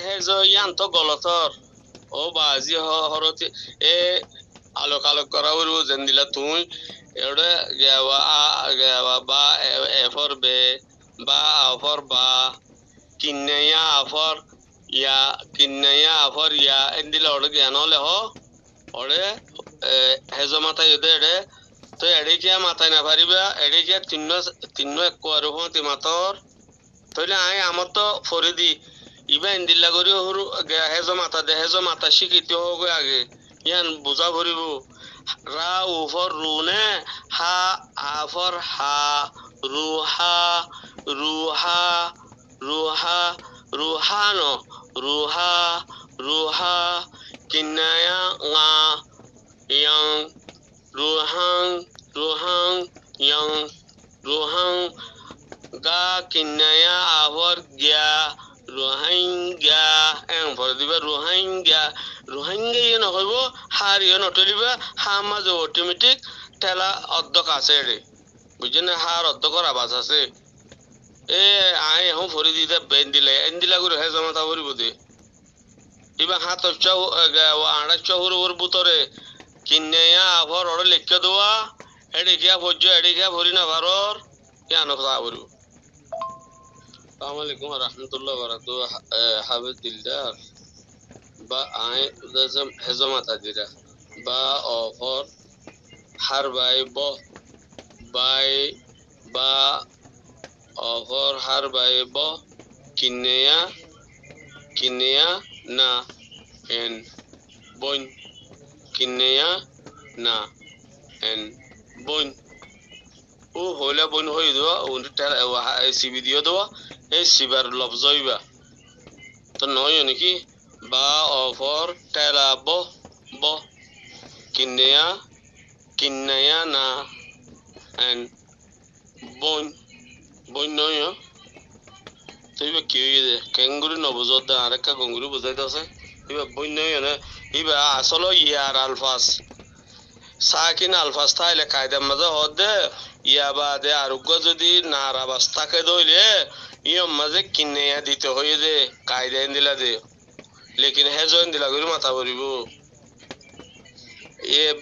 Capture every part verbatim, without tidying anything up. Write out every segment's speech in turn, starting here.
Hézo yían toó golotór. Ó baazí ho-, horóti, e alok alok gorá foribóu, zendila tuñí, eçé gewa a, gewa ba, e, e for be, ba a for ba, kinna ya a for ya, kinna ya a for ya, endila oçé giyan óile hoó, oçé, e, hézo mataiyó dé eçé, toi eçé kiyá matai nofaríba, eçé kiyá tinnúa, tinnúa ekkuwari fúañti matór, tóile aññí amottú fori di. Ibá endilla gorí huru, ge-, hézo mata de, hézo mata cíkito ógoi age. Yían buzá foribóu. Ra ufor ru né, ha afor ha, ruha, ruha, ruha, ruha no, ruha, ruha, kinnaya, nga, yang, ruhang, ruhang, yang, ruhang, ga kinnaya afor gya, ruhang gya, en fore diba ruhang gya, ruhang gya iye no hoibo, har iye no toliba, har maze otometik tela oddok ase ere. Bujjó né? Har oddok or abas ase. E, aññí ehón fori di de, endila, endila gori hézo mata foribo de. Ibá háñt accá, e, ge-, añçá accá hurufór bútore kinne yá afor oré leikká duwa, eçé kiyá foijjó, eçé kiyá fori nofarór, yían ó saá foribó. Assalamu alaikum wa rahmatullahi wa barakatuhu, ha-, e, Hafez Dildar. Ba aññí hézo mata dira. Ba ofor hár bai bo, bai, ba ofor hár bai bo, kinneya, kinneya na, en, boin, kinneya na, en, boin. Ó hoila boin hoiyé dé, ó tela, ó ha-, sibi diyé dé, e sibar lofzó ibá. Toi noóiyo né ki? Ba ofor tela bo, bo. Kinneya, kinneya na, en, boin, boin noóiyo. Toi ibá ki óiye dé? Keéngorí nobuzó dé, añáre ekká keéngorí buzái dosé. Ibá boin noóiyo né, ibá asólo yar alfas. Sakin alfas táile kaidar mazé hoódde, ya baade ar uggúa zodi nar abas táke dé óile, yían mazé kinneya dito hoiyé dé, kaida endila dé. Lekin hézo endila gorí mata foribó. E,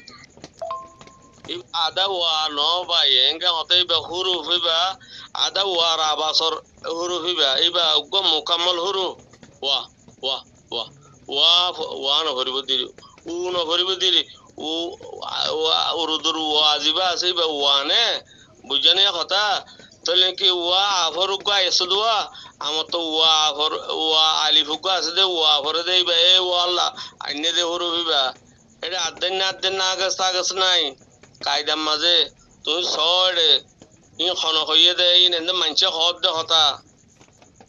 i-, ada wa no bái, enggán hotá ibá huruf ibá, ada war abasor huruf ibá, ibá uggúa mukammal huruf. Wa, wa, wa, wa, wa no foribó diri, u no foribó diri, u, wa, wa, urudur wa zibá asé ibá wa né, buijjó né hotá? Tóile ki wa afor uggúa aiyé dé wa, amottú wa afor, wa alif uggúa asé dé, wa afor dé ibá, e wa Allah, ainné dé huruf ibá. Eçé adder né adder né, ages ages nái. Kaidar mazé tuñí soó eçé, iín hone hoiyé dé, iín ende maincé hoódde hotá.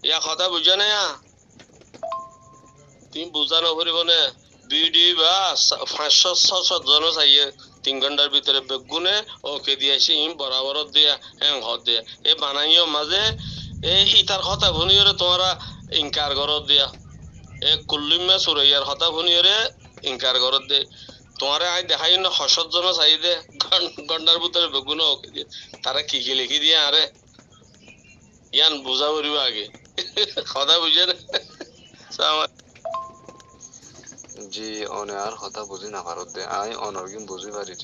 Yá hotá buijjó né yá? Tuñí buzá noforibó né? Bidiyo ibá sa-, fañs cót, só cót zone saiyé, tin gónthar bútore beggúne oke diyé, iín borabor diya, héen hoódde. E banaiyó mazé, e ítar hotá fúniyóre tuáñra inkar goródde. E kullúimma Suroiyar hotá fúniyóre inkar goródde. Tuáñre aññí deháiyum né, hoccót zone saiyé dé, gón-, gónthar bútore beggúne oke diyé. Tará ki ki lekí diyé añáre? Yían buzá foribó age. Hotá buijjó né? Salam alaikum. Ji, one añár hotá buzí nofaródde. Aññí onor gín buzí farir.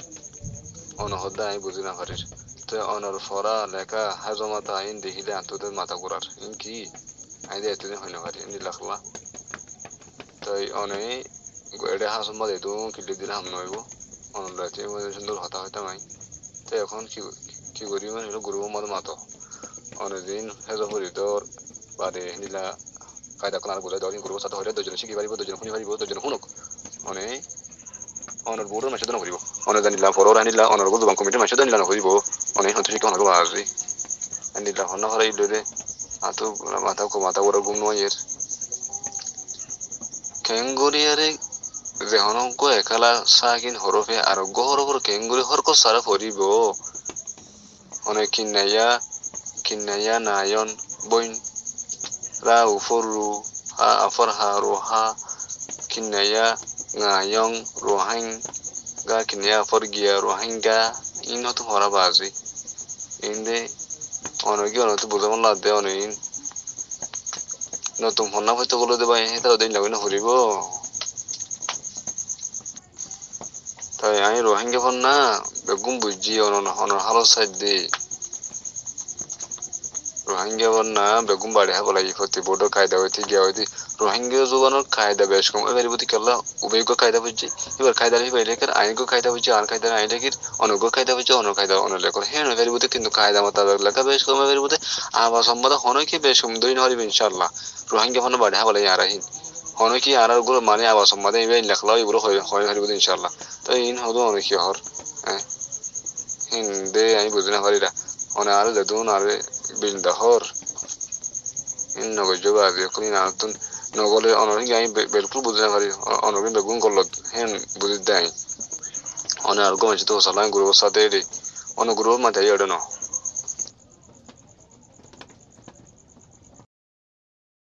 One hoódde aññí buzí nofarir. Te onor forá leká hézo mata iín dekíle añáttu de mata gurar. Iín ki? Aññí de ettó din hoi nofari. Endilla hoólla. Toi one eçé hásor mazé edún kilip dile ham noóibo. Onor loi te cúndor hotá hoitám aññí. Te ehón ki, ki gorí, mane, gurup or mazé mato. One zin hézo fori dór, bade héndilla kaida ekkán añáre buzái dór, in gurup or sáte hoilé doijjone cíki faribó, doijjone fúni faribó, doijjone fúnok. One, onor bútor maincé dór noforibó. One zendilla forór héndilla onor zuban komitir maincé dór héndilla noforibó. One hontu cíkka onor bazi. Héndilla honna fora iblede. Añáttu mata ko mata gora gum no aiyér. Keéngorí aré ze honó uggúa ekkála sakin horófe ar uggúa horófor keéngorí hórkot sára foribó? One kinnaya, kinnaya nayon, bóin, ra ufor ru, ha afor ha, ruha, kinnaya ngayong, ruhain, ga kinnaya afor giya, ruhainga, iín hotu hora bazi. Iín de, one gí one hotu buzá fán ladde, one iín. Notun fonná foitto gólé de bái, hétara de inna gorí no foribó. Toi añí Ruáingga fonná beggún buijjí, onor, onor hálot saidde. Ruáingga fonná beggún baçi hába lage, foti bodor kaida óite giya óite. Ruáingga zubanor kaida bec kom ói faribó de kiyólla, ube uggwá kaida foijjé, íbar kaida íba lekír, añí uggwá kaida foijjí, añár kaida añí lekír, onor uggwá kaida foijjé, onor kaida one lekír. Hén ói faribó de, kintu kaida mutabek leká bec kom ói faribó de, abas ot mazé honókiye bec kom dóri no faribó, incállah. Ruáingga fonná baçi hába lage añára hín. Honókiye añárar uggwá mani abas ot mazé íba in lekíla óibo buli hoi, hoi no faribó de, incállah. Toi iín hoddúr one ki hoór, eh? Hín de añí buzí no farir. One añáre zedún añáre bilinda hoór, hín no goijjó bái, añáre ekkún hín añáttun no gólé, onor hín añí be-, belkúl buzí no farir. O-, onor hín beggún gollot, hín buzí de añí. One ar uggwá maincóttu fusálai gurúfor sáte eri. One gurúfor mazé aiyó ere no.